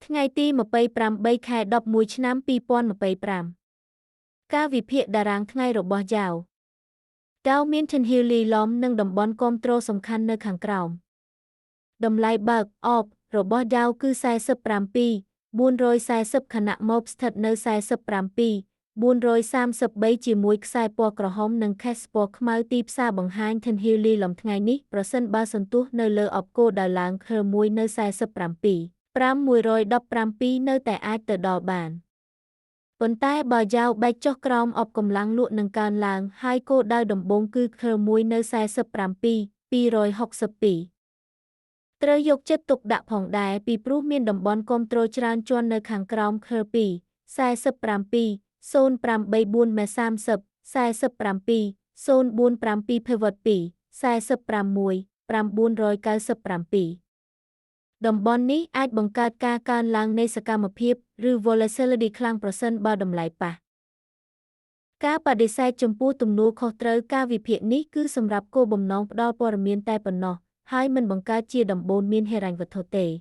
ថ្ងៃទី28ខែ11ឆ្នាំ2025ការវិភាគតារាងថ្ងៃរបស់យ៉ាវ Dow មានធានហ៊ីលីឡំនិងតំបន់គាំទ្រសំខាន់នៅខាងក្រោមតម្លៃបើកអបរបស់ Dow គឺ47 440ខណៈមកស្ថិតនៅ47 433ជាមួយខ្សែពណ៌ក្រហមនិងខេសពណ៌ខ្មៅទីផ្សារបង្ហាញធានហ៊ីលីឡំថ្ងៃនេះប្រសិនបើសន្ទុះនៅលើអបគោដៅឡើងខើមួយនៅ47 5117នៅតែអាចទៅដល់បានប៉ុន្តែបើយ៉ាវបែកចុះក្រោមអបកម្លាំងលក់នឹងកើនឡើងហើយគោលដៅដំបូងគឺខើមួយនៅ47 262ត្រូវយកចិត្តទុកដាក់ផងដែរពីព្រោះមានតំបន់គាំទ្រច្រើនជាន់នៅខាងក្រោមខើ2 47 0834មេ30 47 047 pivot 2 45 997តំបន់នេះអាចបង្កើតការកើនឡើងនៃសកម្មភាពឬ volatility ខ្លាំងប្រសិនបើតម្លៃប៉ះការបដិសេធចំពោះទំនួលខុសត្រូវការវិភាគនេះគឺសម្រាប់គោលបំណងផ្ដល់ព័ត៌មានតែប៉ុណ្ណោះហើយមិនបង្កើតជាដំបូន្មានហិរញ្ញវត្ថុទេ។